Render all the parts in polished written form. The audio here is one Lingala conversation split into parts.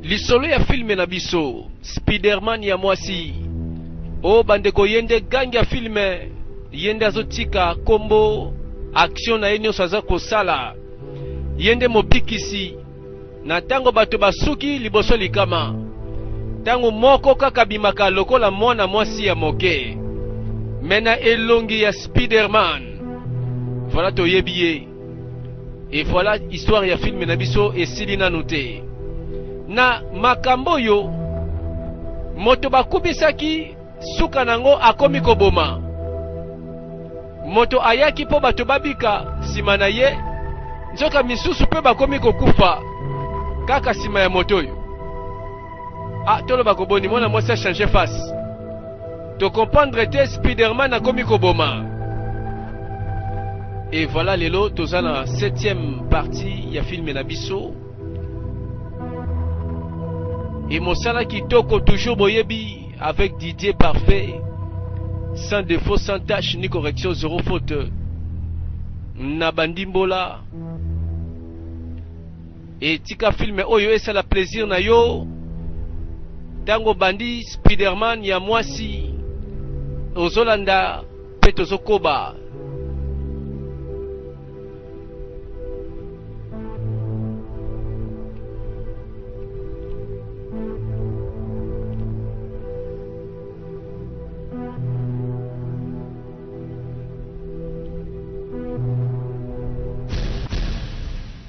Lisolo ya filme na biso Spiderman ya mwasi. O bandeko ye nde gang ya filme, ye nde azotika kombo action na ye nyonso aza kosala. Ye nde mobikisi na ntango bato basuki liboso likama. Ntango moko kaka abimaka lokola mwana mwasi ya moke, me na elongi ya Spiderman. Voilà toyebi ye. Et voilà histoire ya film na biso esili nanu te. Na makambo oyo moto bakubisaki suka nango akomi koboma. Moto ayaki mpo bato babika nsima na ye, nzoka misusu mpe bakomi kokufa kaka nsima ya moto oyo. Ah, toloba koboni mwana mwasi a changer face. To comprendre te Spiderman akomi koboma. Et voilà lelo toza na septième partie ya film na biso. Et mosala kitoko toujours boyebi avec Didier Parfait sans défaut, sans tache ni correction, zéro faute. Na bandimbola Et tika film oyo esala plaisir na yo tango obandi Spiderman ya mwasi ozolanda pe tozokoba.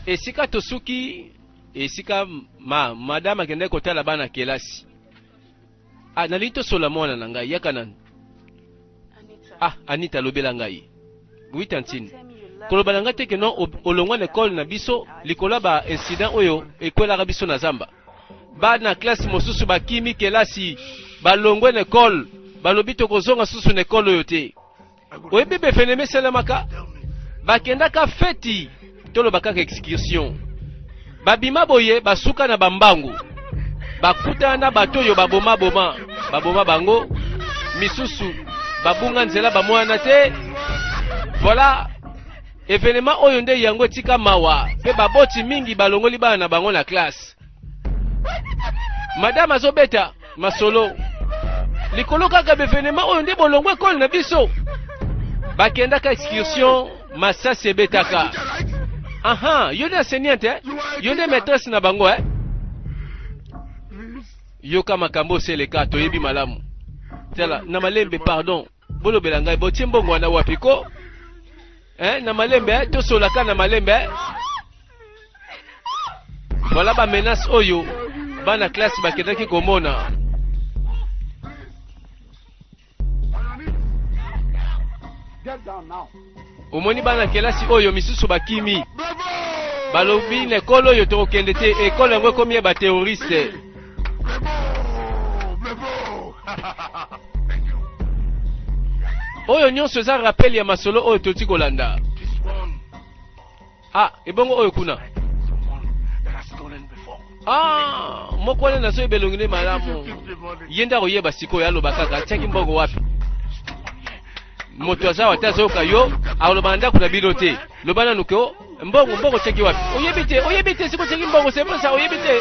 Esika tosuki esika ma madame akendaki kotala bana kelasi. Ah, nalingi tosola mwana na ngai, yaka nanu. Ah, Anita lobela ngai. Oui tantine. Koloba na ngai te ke non olongwa na ekole na biso likolo ya ba incident oyo ekwelaka biso na zamba. Bana classe mosusu bakimi kelasi, balongwe na ekole, balobi tokozonga susu na ekole oyo te. Oyebi befeneme esalemaka? Bakendaka feti, toloba kaka excursion. Babima boye basuka na bambangu, bakutana na bato oyo baboma boma, baboma bango, misusu babunga nzela bamonana te. Voilà evenement oyo nde yango etika mawa mpe baboti mingi balongoli bana na bango na classe. Madame azobeta masolo likolo kaka bevenema oyo nde bolongo ekole na biso. Bakendaka excursion, masasi ebetaka. Aha, yo nde enseignante eh? Yo nde maîtresse na bango eh? Yoka makambo oseleka, toyebi malamu. Tala na malembe, pardon, bolobela ngai botie mbongo wana wapi ko? Eh, na malembe eh? Tosolaka na malembe eh? Voilà ba menaces oyo bana classe bakendaki komona. Omoni bana kelasi oyo misusu bakimi, balobi na ekolo oyo tokokende te, ekolo yango ekomi ya ba terroriste. Oyo nyonso eza rappel ya masolo oyo toti kolanda. Ah, ebongo oyo kuna. Ah, moko wana nazoyeba elongi nde malamu. Ye nde akoyeba sikoyo, aloba kaka atiaki mbongo wapi. Moto aza awa te azoyoka yo, akoloba na ndako na bino te. Loba nanu ke oh, mbongo mbongo otiaki wapi? Oyebi te, oyebi te sikoyo otiaki mbongo, c'est vrai ça, oyebi te.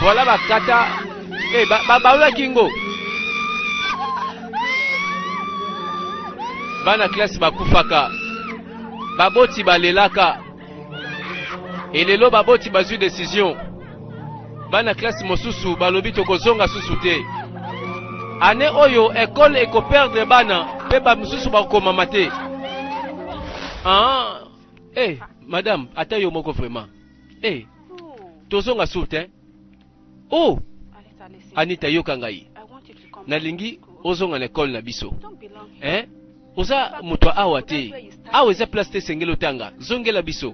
Voilà bakata, eh, ba, ba, balolaki ngo. Bana classe bakufaka, baboti balelaka. Elelo baboti bazwi decision. Bana classe mosusu balobi tokozonga susu te. Année oyo école ekoperdre bana mpe ba mosusu bakokomama te. Ah, eh, madame, ata yo moko vraiment. Eh, tozonga sur te. Oh! Anita yoka ngai. Nalingi ozonga na ekole na biso. Eh? Oza moto ya awa te. Awa eza place te esengeli otanga. Zongela biso.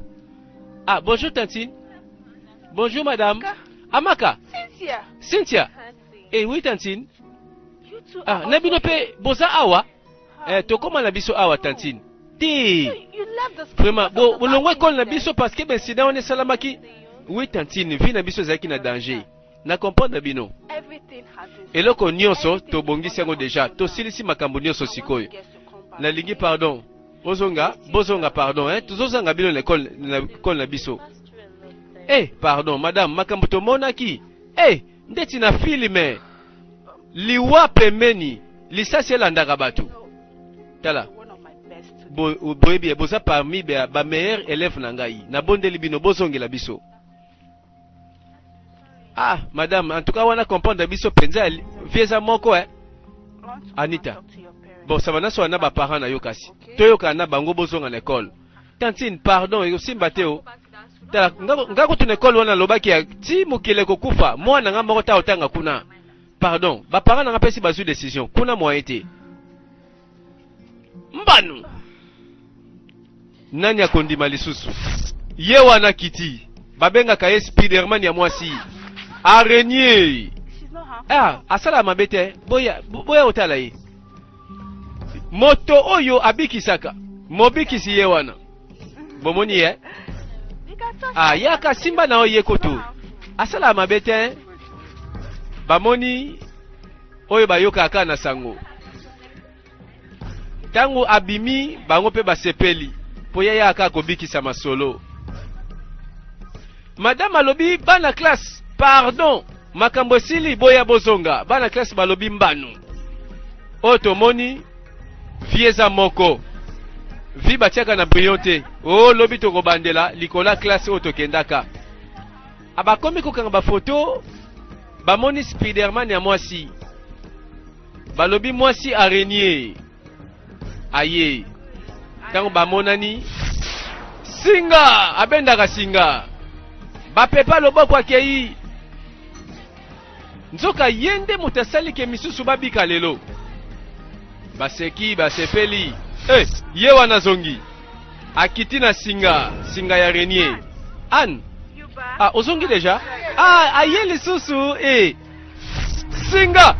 Ah, bonjour tantine. Bonjour madame. Amaka. Cynthia. Cynthia. Eh oui tantine. Ah, na bino pe boza awa? Eh, tokoma na biso awa tantine. Te. Vraiment, bo bolongwa ekole na biso parce que ba incident wana esalamaki. Oui tantine, vie na biso ezalaki na danger. Na comprendre bino. Eloko nyonso tobongisi yango deja, tosilisi makambo nyonso sikoyo. Nalingi pardon. Ozonga, bozonga pardon, hein. Tozozanga bino na ekole na ekole na biso. Eh, pardon madame, makambo tomonaki eh, ndeti na filme liwa pembeni, lisasi elandaka bato. Tala, boyebi boza parmi ba meilleur élève na ngai, nabondeli bino bozongela biso. Ah madame, en tout cas wana comprendre biso penza vie eza moko eh. Anita, bon ça va, nasola na ba parents na yo kasi toyokana na bango bozonga na école. Tantine, pardon, ekosimba te o. Tala, nga kutu na école wana alobaki ya ti mokili ekokufa, mwana nga moko ta otanga kuna. Pardon, ba parents na nga pesi bazwi décision, kuna moyen te. Mbanu. Nani akondima lisusu? Ye wana kiti. Babengaka ye Spiderman ya mwasi. Araignée. Ah, asala mabe te. Boya, boya otala ye. Moto oyo abikisaka. Mobikisi ye wana. Bomoni ye? Ah, yaka simba na ye kutu. Asala mabe te. Bamoni oyo bayokaka na sango. Tango abimi bango mpe basepeli mpo ye yaka kobikisa masolo. Madame alobi bana classe pardon, makambo esili, boya bozonga. Bana classe balobi mbanu. Oyo tomoni vie eza moko, vie batiaka na brillant te. O lobi tokobandela likolo ya classe oyo tokendaka. Abakomi kokanga bafoto, bamoni Spiderman ya mwasi, balobi mwasi araignée aye. Ntango bamonani singa abendaka singa, bapepa loboko akei. Nzoka ye nde moto asali ke misusu babika lelo. Baseki basepeli. Eh, ye wana zongi akiti na singa, singa ya araignée. Anne, ah, ozongi deja? Ah, aye lisusu eh. Singa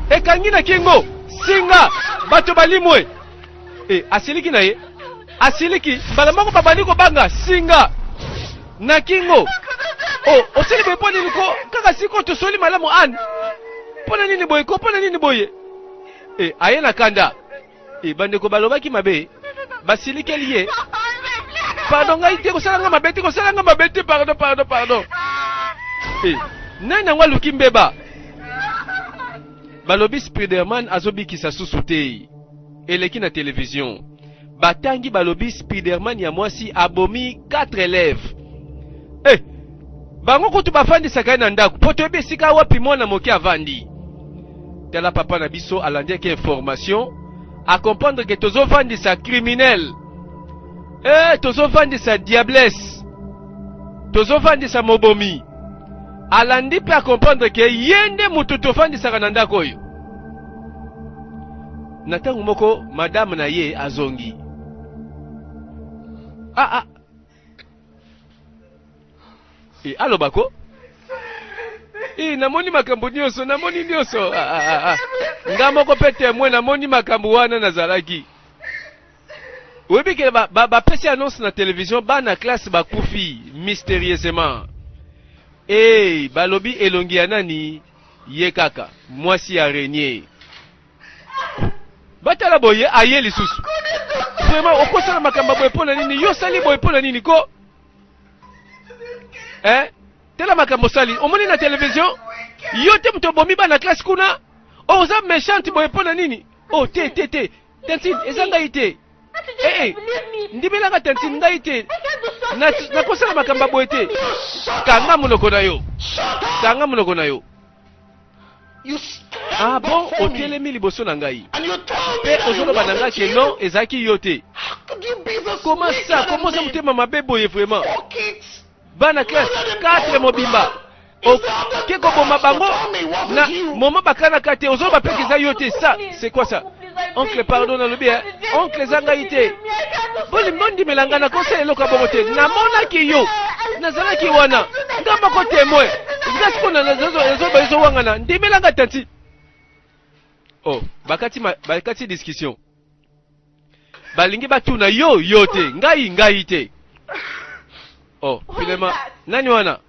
ekangi na kingo, singa bato balimwe. Eh, asiliki na ye, asiliki mbala moko, babandi kobanga singa na kingo. Oh, osili boye mpo nini ko? Kaka sikoyo tosoli malamu Anne, mpo na nini boye ko? Mpo na nini boye? Eh, aye na kanda. Eh, bandeko balobaki mabe, basilikeli ye. Pardon, ngai te, kosala nga mabe te, kosala nga mabe te, pardon, pardon, pardon. Eh, nani yango aluki mbeba? Balobi Spiderman azobikisa susu te, eleki na television. Batangi balobi Spiderman ya mwasi abomi 4 élèves. Eh, bango kutu bafandisaka ye na ndako mpo toyebi esika wapi mwana moke avandi. Tala, papa na biso alandiaki information, acomprendre ke tozovandisa criminel, eh, tozovandisa diablesse, tozovandisa mobomi. Alandi mpe acomprendre ke ye nde motu tofandisaka na ndako oyo. Na ntango moko madame na ye azongi. Ah, ah. E, aloba ko e, namoni makambo nyonso, namoni nyonso. Ah, ah, ah, ah. Nga moko mpe témoin, namoni makambo wana nazalaki. Oyebi ke bapesi ba, ba annonce na télévision, bana classe bakufi mystérieusement. E, balobi elongi ya nani? Ye kaka mwasi ya araignée. Batala boye, aye lisusu. Vraiment okosala makambo boye mpo na nini? Yo osali boye mpo na nini ko? Eh, tala makambo osali, omoni na télévision, yo te moto obomi bana classe kuna. Oh, oza méchante boye mpo na nini? Oh, te te te, tantine, eza ngai te. Eh, eh, ndimelanga tantine, ngai te, nakosala makambo boye te. Kanga monoko na yo, kanga monoko na yo. Ah bon, otelemi liboso na ngai mpe ozoloba na ngai ke non, ezalaki yo te? Comment ça? Comment oza motema mabe boye vraiment? Bana classe 4 mobimba oke koboma bango na moma bakanaka te, ozoloba mpe eza yo te. Ça c'est quoi ça? Oncle, pardon, nalobi eh. Oncle, eza ngai te, bondimela ngai, nakosala eloko ya bongo te. Namonaki yo, nazalaki wana, nga moko témoin. Nga sikoyo nazoba, ezowangana. Ndimela nga tanti. Oh, bakati, bakati discussion, balingi batuna yo, yo te, ngai, ngai te. Oh, finalement nani wana?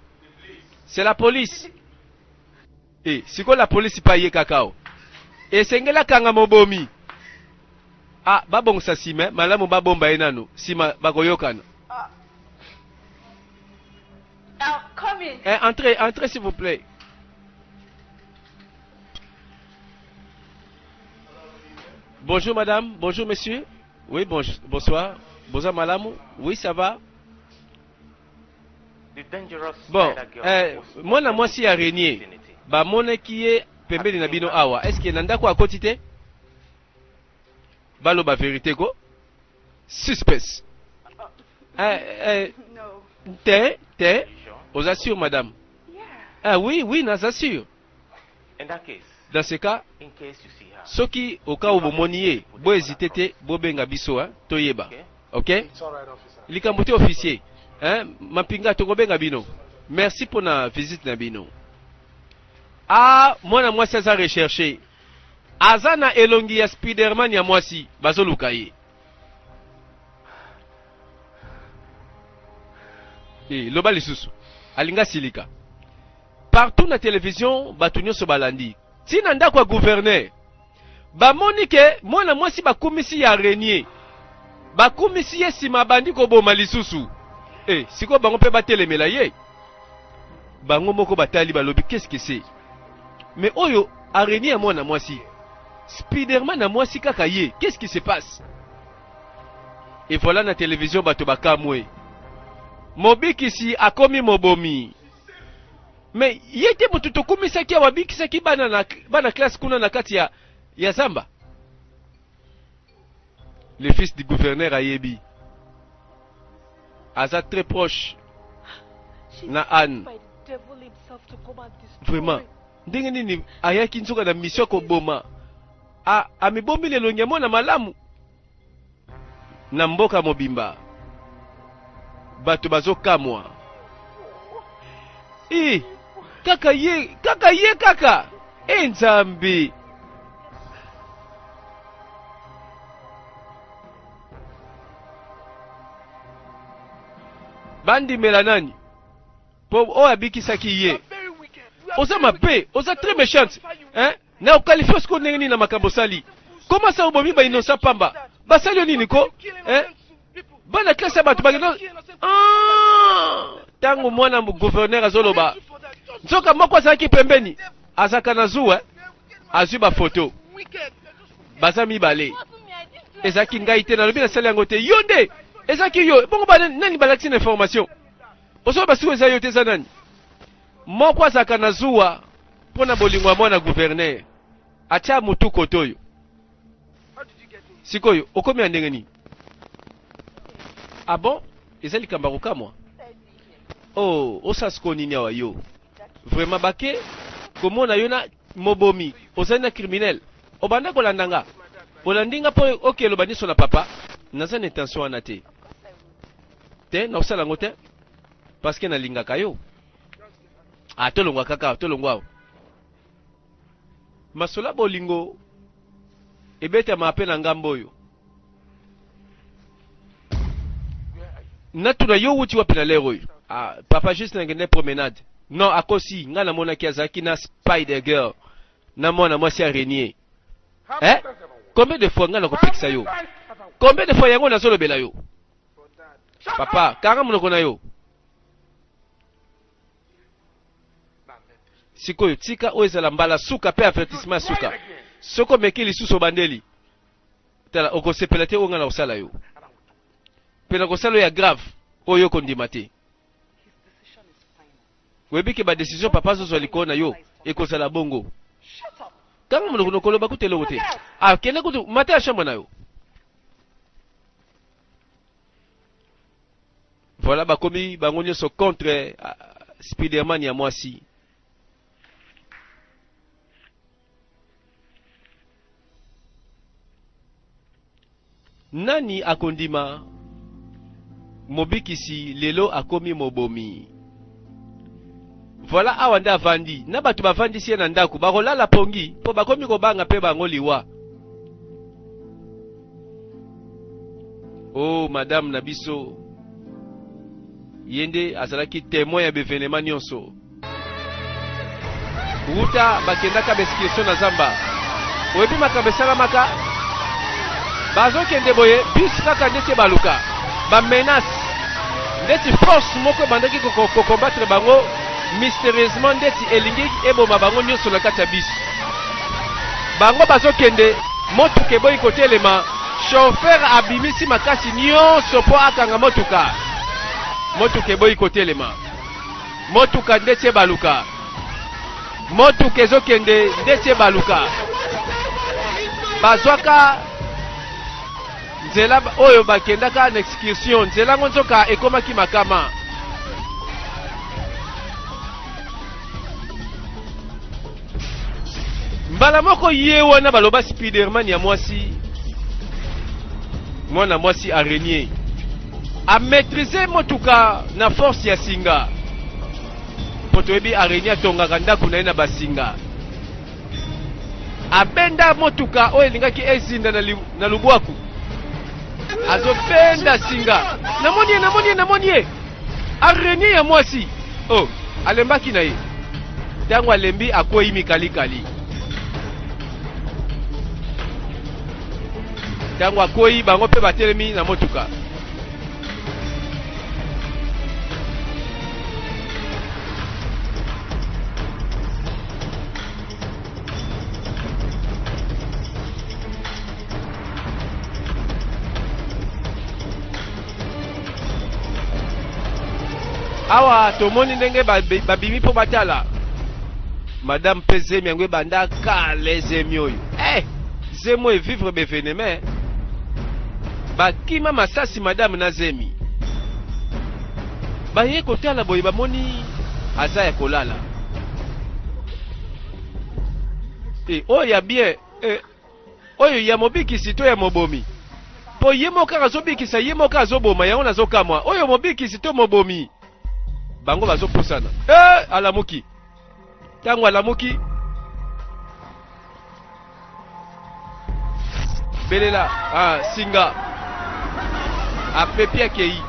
C'est la police. E, sikoyo la police pa ye kaka o esengeli akanga mobomi. Ah, babongisa nsima malamu, babomba ye nano, nsima bakoyokana. Eh, entrez, entrez s'il vous plaît. Bonjour madame, bonjour monsieur. Oui, bon, bonsoir. Bonsoir malamu. Oui, ça va. Bon, eh, mwana mwasi ya Renier bamonaki ye pembeni na bino awa. Est-ce que na ndako akoti te? Baloba verite ko? Suspense. Eh, eh, te, te. Oza sûr madame? Ah oui, oui, naza sûr. Dans ce cas, soki au cas où bomoni ye, bo hésiter te, bobenga biso hein, toyeba. OK? Likambo te officier. Hein, mampinga tokobenga bino. Merci pour na visite na bino. Ah, mwana mwasi aza recherché. Aza na elongi ya Spiderman ya mwasi, bazoluka ye. Eh, loba lisusu. Alinga silika. Partout na television bato nyonso balandi. Ti na ndako ya gouverneur. Bamoni ke mwana mwasi bakumisi ya renier. Bakumisi ye nsima abandi koboma lisusu. Eh, sikoyo bango mpe batelemela ye. Bango moko batali balobi qu'est-ce que c'est? Mais oyo araignée ya mwana mwasi. Spiderman na mwasi kaka ye. Qu'est-ce qui se passe? Et voilà na television bato bakamwe. Mobikisi akomi mobomi. Mais ye te moto tokumisaki awa abikisaki bana na bana classe kuna na kati ya ya zamba. Le fils du gouverneur ayebi. Aza très proche na Anne. Vraiment. Ndenge nini ayaki nzoka na mission koboma. A amibombi na elongi ya mwana malamu. Na mboka mobimba bato bazokamwa. E, kaka ye, kaka ye kaka. E Nzambe. Bandimela nani? Po oyo abikisaki ye. Oza mabe, oza très méchante. Hein? Na okalifie sikoyo ndenge nini na makambo osali? Comment ça obomi ba innocent pamba? Basali yo nini ko? Hein? Bana classe ya bato bakenda ah! Tango mwana gouverneur azoloba, nzoka moko azalaki pembeni, azalaka na zuwa, eh? Azwi ba photo. Baza mibale. Ezalaki ngai te, nalobi nasali yango te. Yo nde ezalaki yo. Bongo ba nani balakisi na information? Ozoloba sikoyo eza yo te, eza nani? Moko azalaka na zuwa mpo na bolingo ya mwana gouverneur. Atia mutu kote oyo. Sikoyo okomi ya ndenge nini? Ah bon? Eza likambo ya kokamwa. Oh, osala sikoyo nini awa yo? Vraiment bake komona yo na mobomi, ozali na criminel. Obanda kolanda nga. Olandi nga mpo oke loba nyonso na papa. Naza na intention wana te. Te, nakosala yango te. Parce que nalingaka yo. Ah, tolongwa kaka, tolongwa awa. Masolo ya bolingo ebetama mpe na ngambo oyo. Natuna yo wuti wapi na lere oyo? Ah, papa juste nakende promenade. Non, akosi, ngai namonaki azalaki na Spider Girl na mwana mwasi ya Renier. Eh? Combien de fois ngai nakopekisa yo? Combien de fois yango nazolobela yo? Papa, kanga monoko na yo. Sikoyo tika oyo ezala mbala suka pe avertissement ya suka. Soki omeki lisusu obandeli, tala okosepela te oyo ngai nakosala yo. Pe nakosala oyo ya grave oyo okondima te. Oyebi ke ba decision papa azozwa likolo na yo ekozala bongo. Kanga monoko nokoloba kutu eloko te. Ah, kende kutu mata ya chambre na yo. Voilà bakomi bango nyonso contre uh, Spiderman ya mwasi. Nani akondima mobikisi lelo akomi mobomi? Voilà awa nde avandi na bato bavandisi ye na ndako bakolala pongi mpo bakomi kobanga mpe bango liwa. Oh madame na biso ye nde azalaki témoin ya bevenema nyonso wuta bakendaka baexcursion na zamba. Oyebi makambo esalamaka, bazokende boye bus kaka ndeti ebaluka bamenace ndeti force moko ebandaki kokombattre bango. Mysterieusement ndeti elingi eboma bango nyonso na kati ya bus. Bango bazokende, motuka eboyi kotelema, chauffeur abimisi makasi nyonso mpo akanga motuka. Motuka eboyi kotelema. Motuka ndeti ebaluka. Motuka ezokende ndeti ebaluka. Bazwaka nzela oyo bakendaka na excursion, nzela yango nzoka ekomaki makama. Mbala moko ye wana baloba Spiderman ya mwasi, mwana mwasi araignée a maîtriser motuka na force ya singa, mpo toyebi araignée atongaka ndako na ye na basinga. Abenda motuka oyo elingaki ezinda na, li, na lubwaku, azobenda singa. Namoni ye, namoni ye, namoni ye, araignée ya mwasi. Oh, alembaki na ye. Ntango alembi akwei mikalikali. Ntango akwei, bango mpe batelemi na motuka. Awa tomoni ndenge babimi mpo batala madame mpe zemi yango ebanda kala zemi oyo eh, zemi oyo evivre beveneme bakima masasi madame na zemi baye kotala boye bamoni aza ya kolala e, oyo ya bien e, oyo ya mobikisi to ya mobomi mpo ye moko kaka azobikisa ye moko azoboma yango nazokamwa oyo mobikisi to mobomi bango bazopusana e, alamuki ntango alamuki belela ah, singa apepi akei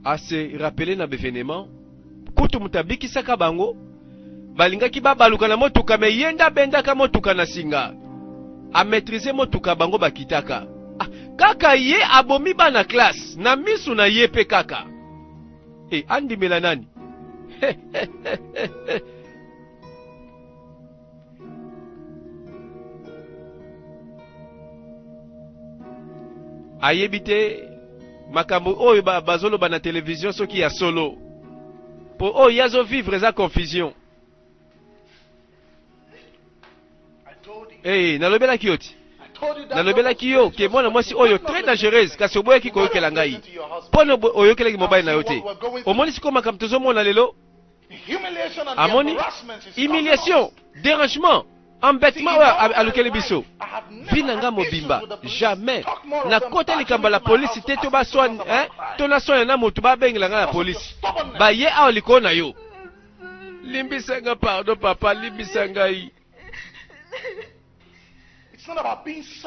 ase rapele na bevenement kutu moto abikisaka bango balingaki babaluka na motuka me ye nde abendaka motuka na singa amaîtrise motuka bango bakitaka ah, kaka ye abomi bana classe na misu na ye mpe kaka e andimela nani ayebi te makambo oyo bazoloba na televizio soki ya solo po oyo ye azovivre eza confusion. Hey, nalobelaki yo ti nalobelaki yo ke mwana mwasi oyo très dangereuse, kasi oboyaki koyokela ngai. Mpo oyokelaki mobali na yo te. Omoni sikoyo makambo tozomona lelo? Amoni humiliation, dérangement, embêtement oyo alukeli biso. Vie na nga mobimba jamais nakota likambo la polisi te to baswani eh, to naswana na moto babengela nga na polisi baye awa likolo na yo. Limbisa nga pardon papa, limbisa ngai.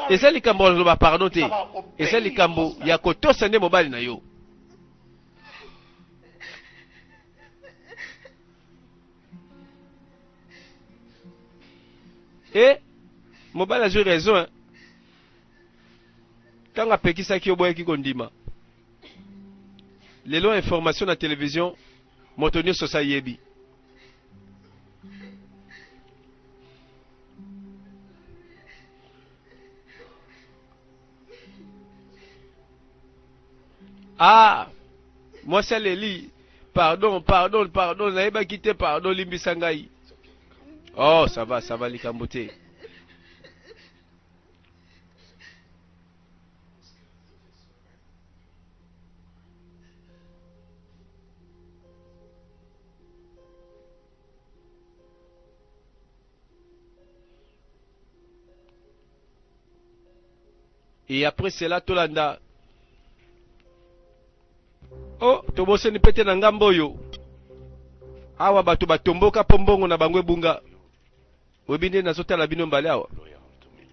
Eza likambo ya koloba pardon te, eza likambo ya kotosa nde mobali na yo. E mobali azwi raison hein? Ntango apekisaki yo boyaki kondima. Lelo information na television moto nyonso sayebi. Ah, mwasi aleli, pardon, pardon, pardon, nayebaki te, pardon, limbisa ngai. Oh, ça va, ça va, likambo te. Et après cela tolanda oh tobosani pete na ngambo oyo awa bato batomboka mpo mbongo na bango ebunga oyebi nde nazotala bino mbale awa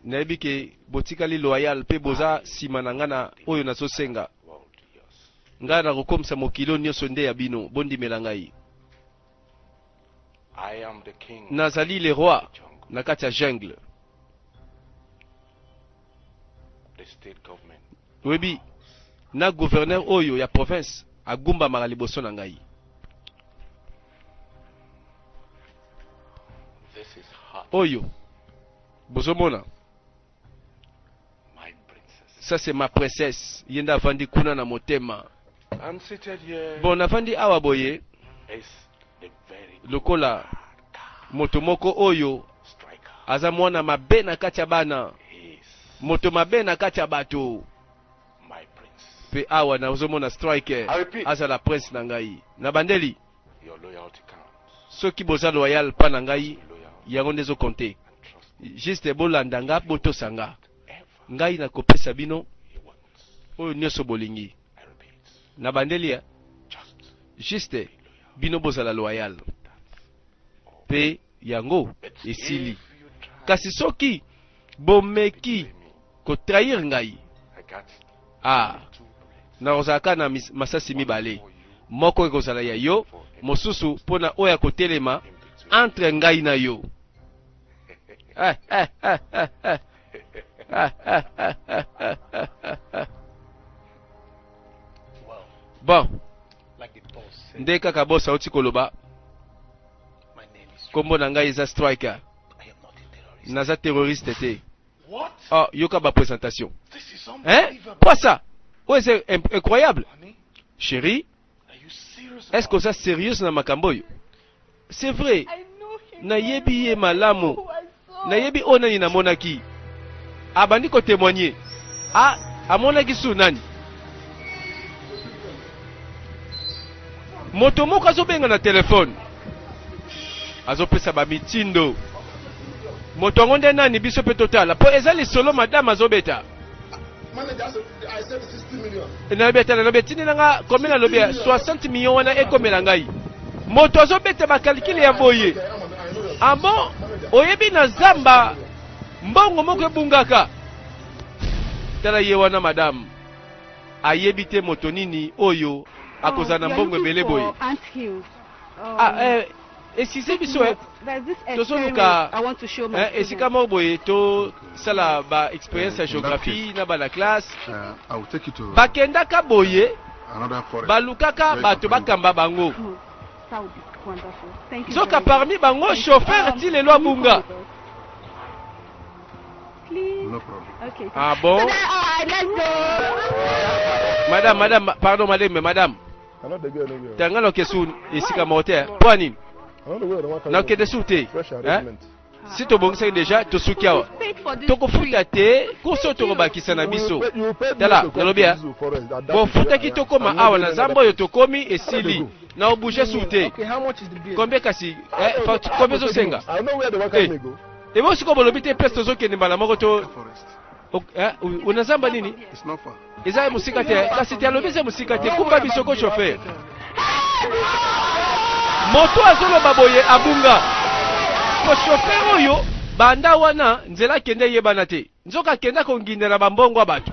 nayebi ke botikali loyal mpe boza nsima na ngai na oyo nazosenga ngai nakokomisa mokili oyo nyonso nde ya bino bondimela ngai Nazali le roi na kati ya jungle. Oyebi, na gouverneur oyo ya province agumbamaka liboso na ngai. Oyo bozomona, ça c'est ma princesse, ye nde avandi kuna na motema. Bon, navandi awa boye lokola moto moko oyo aza mwana mabe na kati ya bana, moto mabe na kati ya bato. Mpe awa nazomona Striker azala prince na ngai. Na bandeli, soki boza loyal mpa na ngai, yango nde ezokonte. Juste bolanda nga, botosa nga, ngai nakopesa bino oyo nyonso bolingi. Na bandeli ya juste bino bozala loyal, mpe yango esili. Kasi soki bomeki kotrahir ngai, ah, nakozala kaka na masasi mibale, moko ekozala ya yo, mosusu mpo na oyo akotelema entre ngai na yo. Eh, eh, eh, eh, eh. Bon, nde kaka boss auti koloba, nkombo na ngai eza Striker, naza terroriste te. Oh, yoka ba présentation, hein? Quoi ça? Oyo eza incroyable. Chérie, est-ce que oza sérieuse na makambo oyo? C'est vrai, nayebi ye malamu, nayebi oyo nani namonaki. Abandi kotémoigner, ah, amonaki su nani. Moto moko azobenga na telefone, azopesa bamitindo. Moto yango nde nani? Biso mpe totala, mpo eza lisolo madame azobeta. Nalobi, atala, nalobi etindi na nga combien? Nalobi 60 millions wana ekomela ngai. Moto azobeta bacalculs ya boye. Ah bon, oyebi na zamba mbongo moko ebungaka. Tala ye wana, madame ayebi te moto nini oyo akozala na mbongo ebele boye. Ah, eh, excuse biso, eh, tozoluka eh, esika moko boye tosala ba expérience ya géographie na bana classe. Bakendaka boye, balukaka bato bakamba bango. Nzoka parmi bango, chauffeur ti lelo abunga. Ah bon, madame, madame, pardon, madame, madame, tanga naoke su esika moko te. Mpo nini nakende su te? Si tobongisaki déjà, tosuki awa, tokofuta te course oyo, tokobakisa na biso. Tala, nalobi bofutaki, tokóma awa na zamba oyo, tokomi, esili, na obouge su te. Combien kasi? Combien ezosenga? Ebo sikoyo bolobi te place tozokende mbala moko to na zamba nini? Eza mosika te. Kasi te, alobi eza mosika te. Kumba biso ko, chauffeur. Moto azoloba boye abunga ko, chauffeur oyo banda wana nzela akende eyebana te. Nzoka akenda konginda na bambongo ya bato,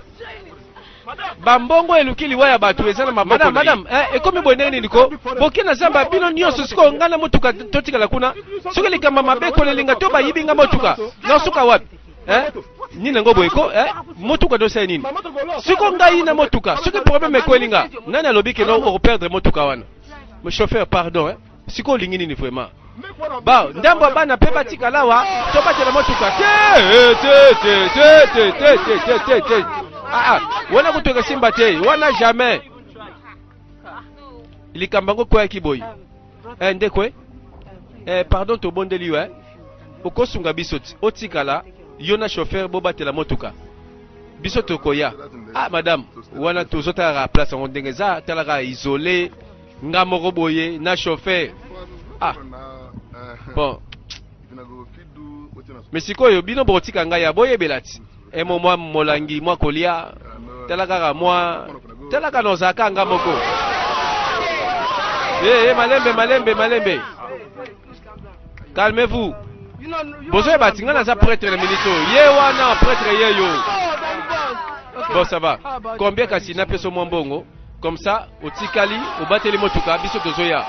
bambongo eluki liwa ya bato eza na maboko. Madame, eh, ekomi boye ndenge nini ko boke na zamba bino nyonso? Sikoyo ngai na motuka totikala kuna. Soki likambo mabe kolelinga to bayibi nga motuka, nasuka wapi? Eh? Nini yango boye ko? Eh? Motuka tosala nini siko ngai na motuka? Soki problème ekweli nga, nani alobi ke no okoperdre motuka wana? Chauffeur, pardon, eh? Sikoyo olingi nini vraiment? Ba ndambo ya bana mpe batikala awa, tobatela motuka. Te, te, te, te, te, te, te, te, te, te. Ah, ah, wana kutoka simba te wana, jamais. Likambo yango ekweyaki boye. Eh, ndeko, eh, pardon, tobondeli yo, eh. Okosunga biso ti otikala yo na chauffeur, bobatela motuka, biso tokoya. Ah madame, wana tozotalaka place yango ndenge eza, talaka isolé, nga moko boye na chauffeur. Ah bon, mais sikoyo bino bokotika ngai ya boyebela ti emo mwa molangi mwa kolia. Tala kaka mwa, tala kaka, nozalaka nga moko. Eh, eh, malembe, malembe, malembe, calmez-vous. Bozoyeba ti nga naza prêtre na minute oyo. Ye wana prêtre, ye yo. Bon, ça va. Combien kasi napesa mwa mbongo? Comme ça otikali, obateli motuka, biso tozoya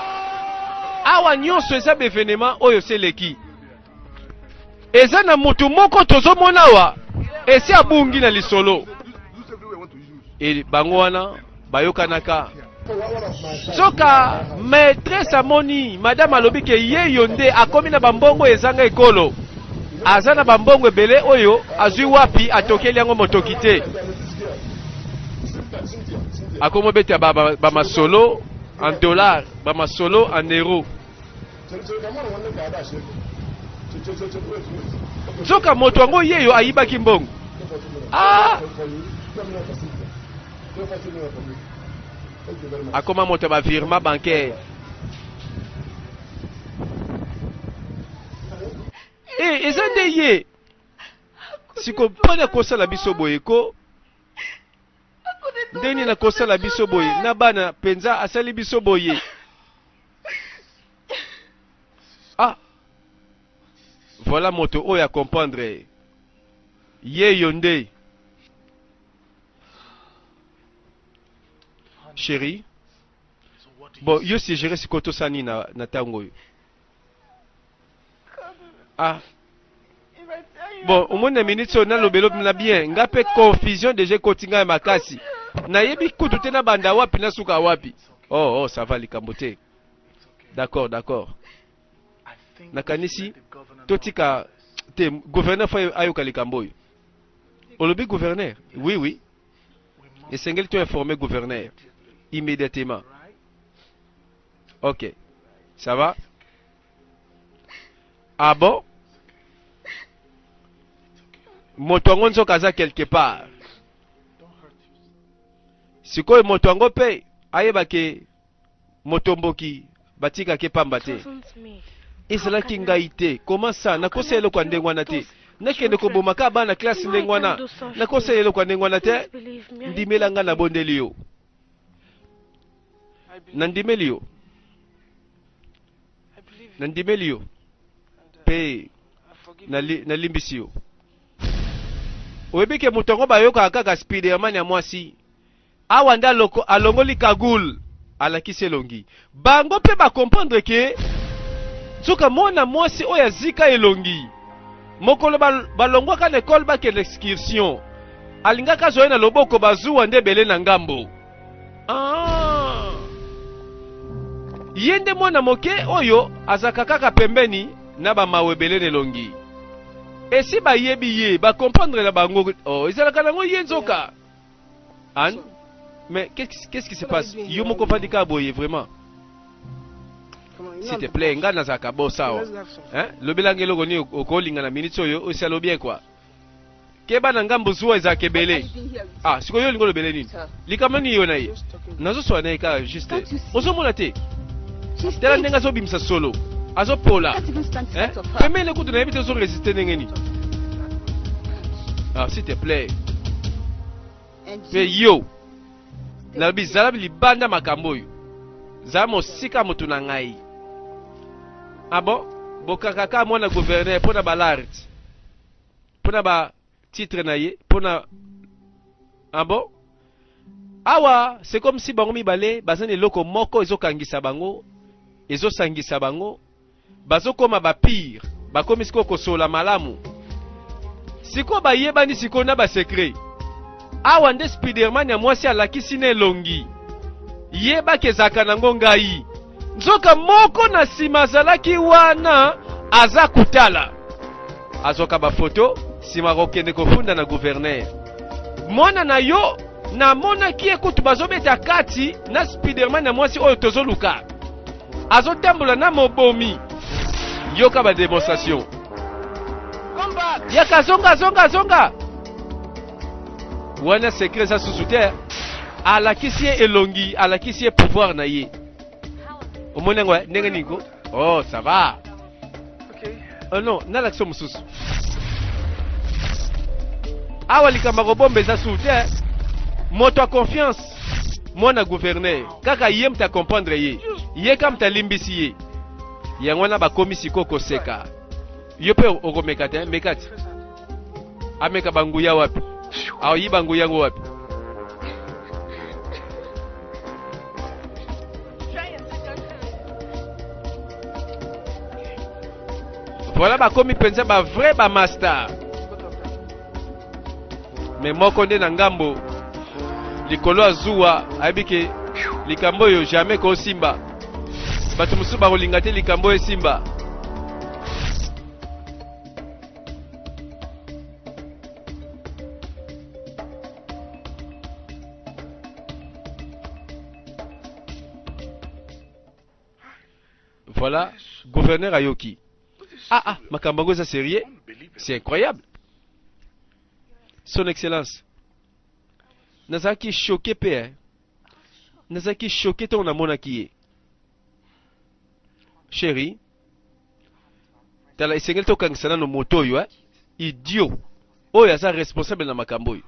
awa. Nyonso eza baévénement oyo seleki. Eza na motu moko tozomona awa esi abungi na lisolo. E bango wana bayokanaka. Soka maîtresse amoni madame alobi ke ye yo nde akomi na bambongo ezanga ekolo. Aza na bambongo ebele oyo azwi wapi atokeli yango motoki te. Akomobeta bamasolo ba, ba en dollar, bamasolo en euro. Nzoka moto yango yeyo ayibaki mbongo. Ah! Akoma moto ya ba virement bancaire. Eh, eza nde ye. Siko mpona kosala biso boye ko ndenge nini akosala biso boye na bana mpenza asali biso boye ah voilà moto oyo acomprendre yeyo nde chérie bon yo suggere sikoyo tosala nini na, na ntango oyo ah bon omoni na minute oyo nalobelo na bien nga mpe confusion deja ekoti ngai makasi nayebi kutu te nabanda wapi nasuka wapi oh, oh ça va likambo te d'accord d'accord nakanisi totika te gouverneur fo ayoka likambo oyo olobi gouverneur oui oui esengeli to informer gouverneur immédiatement ok ça va ah bon moto yango nzoka aza quelque part sikoyo moto yango mpe ayeba ke motomboki batikaki pamba te ezalaki ngai te comment ça nakosala eloko ya ndenge wana te nakende koboma kaka bana klase ndenge wana nakosala eloko ya ndenge wana te ndimela ngai nabondeli yo nandimeli yo nandimeli yo mpe nalimbisi yo oyebi ke moto yango bayokaka kaka spiderman ya mwasi awa nde aloko alongoli cagoule alakisi elongi bango mpe ba comprendre ke nzoka mwana mwasi oyo azika elongi mokolo balongwaka na ekole bakende excursion alingaka azwa ye na loboko bazuwa nde ebele na ngambo ah. Ye nde mwana moke oyo azalaka kaka pembeni na bamawa ebele na elongi esi bayebi ye ba comprendre na bango oh, ezalaka nango ye nzoka Anne, mais qu'est-ce qui se passe? Yo moko vandi kaka boye vraiment. S'il te plaît, nga nazalaka boss awa. Hein? Lobela nga eloko nini okolinga na minute oyo osalo bien quoi. Keba na ngambo zuwa ezalaka ebele. Ah, sikoyo yo olingi olobele nini? Likambo nini yo na ye? Nazosola na ye kaka juste. Ozomona te? Tala ndenge azobimisa solo. Azopola. Hein? Pembeni kutu nayebi te ozo résister ndenge nini. Ah, s'il te plaît. Mpe yo, nalobi zala libanda makambo oyo. Zala mosika moto na ngai. Ah bon? Bokaka kaka mwana gouverneur mpo na balart. Mpo na ba titre na ye, mpo na Ah bon? Awa, c'est comme si bango mibale baza na eloko moko ezokangisa bango, ezosangisa bango. Bazokoma ba pire, bakomi sikoyo kosola malamu. Sikoyo bayebani sikoyo na ba secret. Awa nde Spiderman ya mwasi alakisi na elongi. Yebaka ezalaka nango ngai. Nzoka moko na sima azalaki wana aza kotala. Azwaka ba foto, sima akokende kofunda na gouverneur. Mwana na yo namonaki ye kutu bazobeta kati na Spiderman ya mwasi oyo tozoluka. Azotambola na mobomi. Yoka ba demonstration. Yaka zonga zonga zonga. Wana secret eza susu te. Alakisi ye elongi, alakisi ye pouvoir na ye. Omoni yango eh? ndenge nini ko? Oh, ça va. Oh non, nalakisa mosusu. Awa likambo ya kobomba eza susu te. Moto ya confiance, mwana gouverneur, kaka ye moto acomprendre ye. Ye kaka moto alimbisi ye. Yango wana bakomi sikoyo koseka. Yo mpe okomeka te, meka te. Ameka banguya wapi? Aoyiba nguya yango wapi? Voilà bakomi mpenza ba vrai ba master. Mais moko nde na ngambo likolo ya zuwa ayebi ke likambo oyo jamais kosimba. Bato mosusu bakolinga te likambo oyo esimba. Voilà, gouverneur ayoki. Ah ah, makambo yango eza sérieux? C'est incroyable. Son excellence. Nazalaki choqué pe hein. Nazalaki choqué ntango namonaki ye. Chérie, tala esengeli tokangisa nano moto oyo eh? Idiot oyo aza responsable na makambo oyo.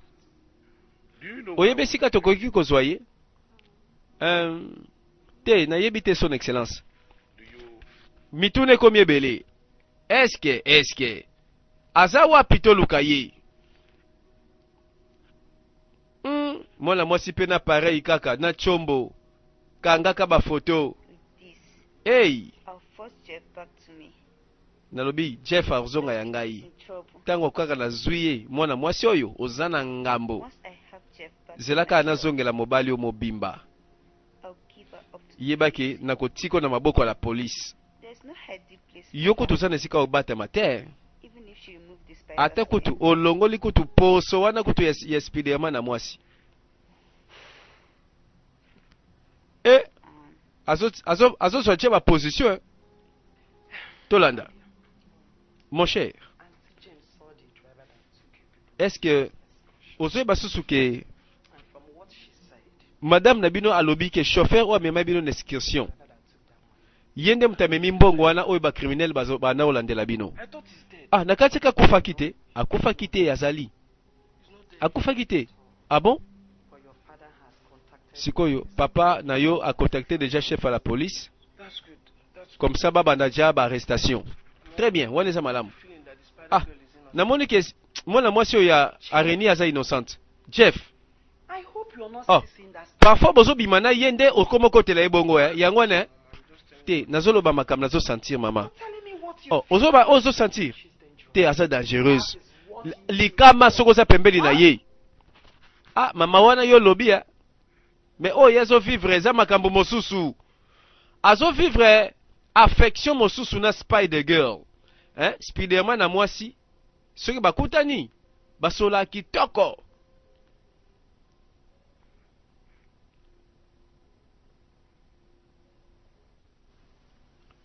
Oyebi esika tokoki kozwa ye? Euh, te, nayebi te son excellence. Mituna ekomi ebele. Eske, eske aza wapi toluka ye? Mwana mwasi pe na pareil kaka na tshombo kangaka ba photo hey. Nalobi Jeff azonga ya ngai tango kaka nazui ye mwana mwasi oyo oza na ngambo zela kaka nazongela mobali oyo mobimba yeba ke nakotiko na maboko ya la police yo kutu oza na esika obatama te ata kutu olongoli kutu poso wana kutu ya, ya Spiderman na mwasi e azozwa azo, azo tia baposition eh. Tolanda mon cher, est-ce que ozoyeba susu ke madame na bino alobi ke chauffeur oyo amema bino na excursion ye nde moto amemi mbongo wana oyo bacriminel banda kolandela bino? Ah, na kati ka akufaki te, akufaki te, azali akufaki te. Ah bon, sikoyo papa na yo acontacte déjà chef à la police, comme ça babanda ja baarrestation. Très bien, wana eza malamu. Ah, namoni ke mwana mwasi oyo ya araignée aza innocente. Jeff, oh, parfois bozobima na ye nde okoma okotela ye bongo eh? Yango wana eh? Te, nazoloba makambo nazosentir mama. Oh, ozoba ozosentir te aza dangereuse, likama soki oza pembeni na ye. Ah mama, wana yo olobi eh? Mais oyo ye azovivre eza makambo mosusu, azovivre affection mosusu na Spider Girl, hein? Spiderman na mwasi soki bakutani basola kitoko.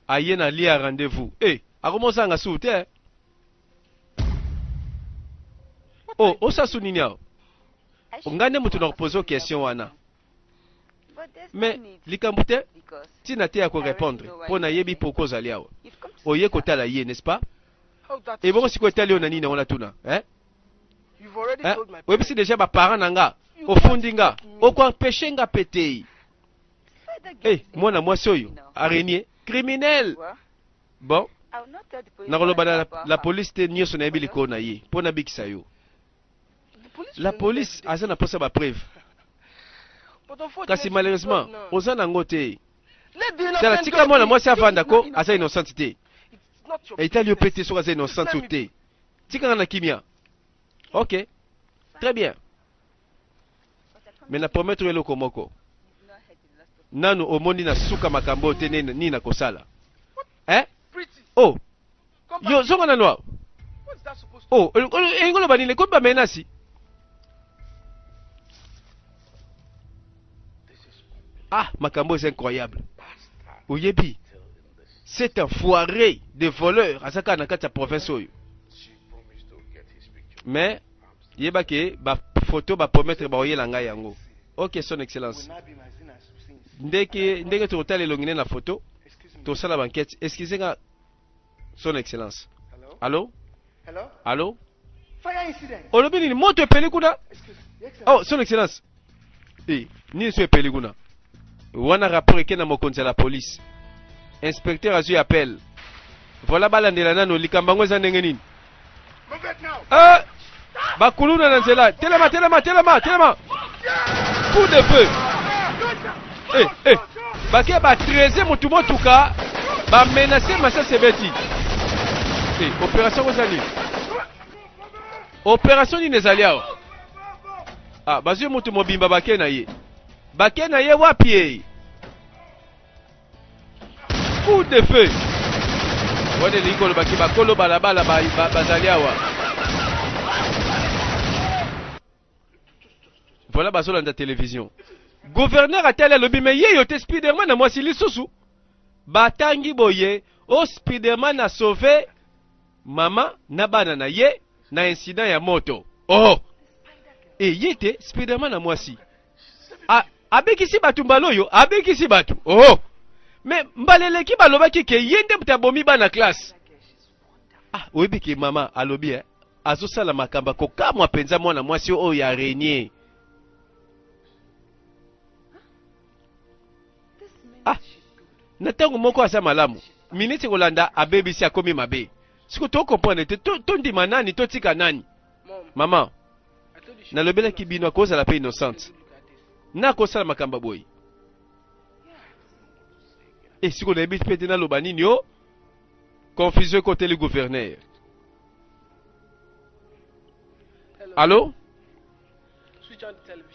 Aye na lia rendez-vous eh, akomosanga su te. Oh, osasu nini awa? Ngai nde moto na kopose question wana, mais likambo te, ntina te ya korépondre mpo nayebi pourquoi ozali awa. Oye kotala ye, n'est-ce pas? Ebongo sikoyo etali yo na nini yango natuna, eh? Eh? Oyebisi déjà baparent na nga, ofundi nga, okoempêche nga mpe te. Eh, mwana mwasi oyo araignée criminel. Bon, nakoloba na la police te nyonso nayebi likolo na ye mpo nabikisa yo. La police aza na mposa bapreuve, kasi malheureusement oza nango te. Tala, tika mwana mwasi avanda ko, aza innocente te. Etali yo mpe te soki aza innocente ou te. Tika nga na kimia. Ok, très bien, mais na promettre eloko moko: nanu omoni na suka makambo oyo te. Nini nakosala, eh? Oh, yo zonga nanu awa. Oh, elingi oloba nini? Ekomi bamenasi. Ah, makambo eza incroyable. Oyebi, c'est un foiré de voleur, aza kaka na kati ya province oyo. Mais yeba ke bafoto bapromettre baoyela ngai yango. Ok, son excellence, ndenge ndenge tokotala elongi nde na photo, tosala bankete. Excuse nga, son excellence. Allo, allo, olobi nini? Moto epeli kuna? Oh, son excellence, e nini so epeli kuna wana? Rapport eke na mokonzi ya la police, inspecteur azwi appel. Voilà, balandela nano likambo yango eza ndenge nini. Eh, bakuluna na nzela, telema, telema, telema, telema! Coup de feu! Eh, eh, bake batreze motu motuka, bamenase, masasi ebeti. Eh, opération eza nini? Opération nini ezali awa? Ah, bazwi motu mobimba, bake na ye, bake na ye wapi? Ye coup de feu wana elingi kolobaki bakolo balabala bazali awa. Voilà, bazolanda télévision. Gouverneur atali, alobi: me ye yo te Spiderman na mwasi lisusu? Batangi boye o Spiderman a sauve mama na bana na ye na incident ya moto. Oh! E ye te Spiderman na mwasi. A, abikisi bato mbala oyo, abikisi bato. Oh! Mais mbala eleki balobaki ke ye nde moto abomi bana classe. Ah, oyebi ke mama alobi eh, azosala makambo kokamwa mpenza mwana mwasi oyo ya renier. Ah, na ntango moko aza malamu, miniti kolanda abebisi akomi mabe. Siko to comprendre te, tondima to nani, totika nani? Mama, nalobelaki bino akozala mpe innocente na akosala makambo boye. E siko nayebi mpe te naloba nini o confusion ekoteli gouverneur. Allo?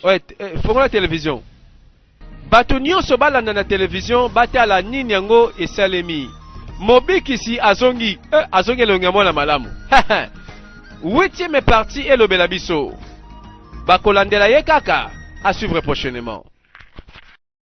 Ouais, eh, fongola television. Bato nyonso balanda na television batala nini yango esalemi. Mobikisi azongi, eh, azongi elongi ya mwana malamu. Huitième partie elobela biso. Bakolandela ye kaka à suivre prochainement.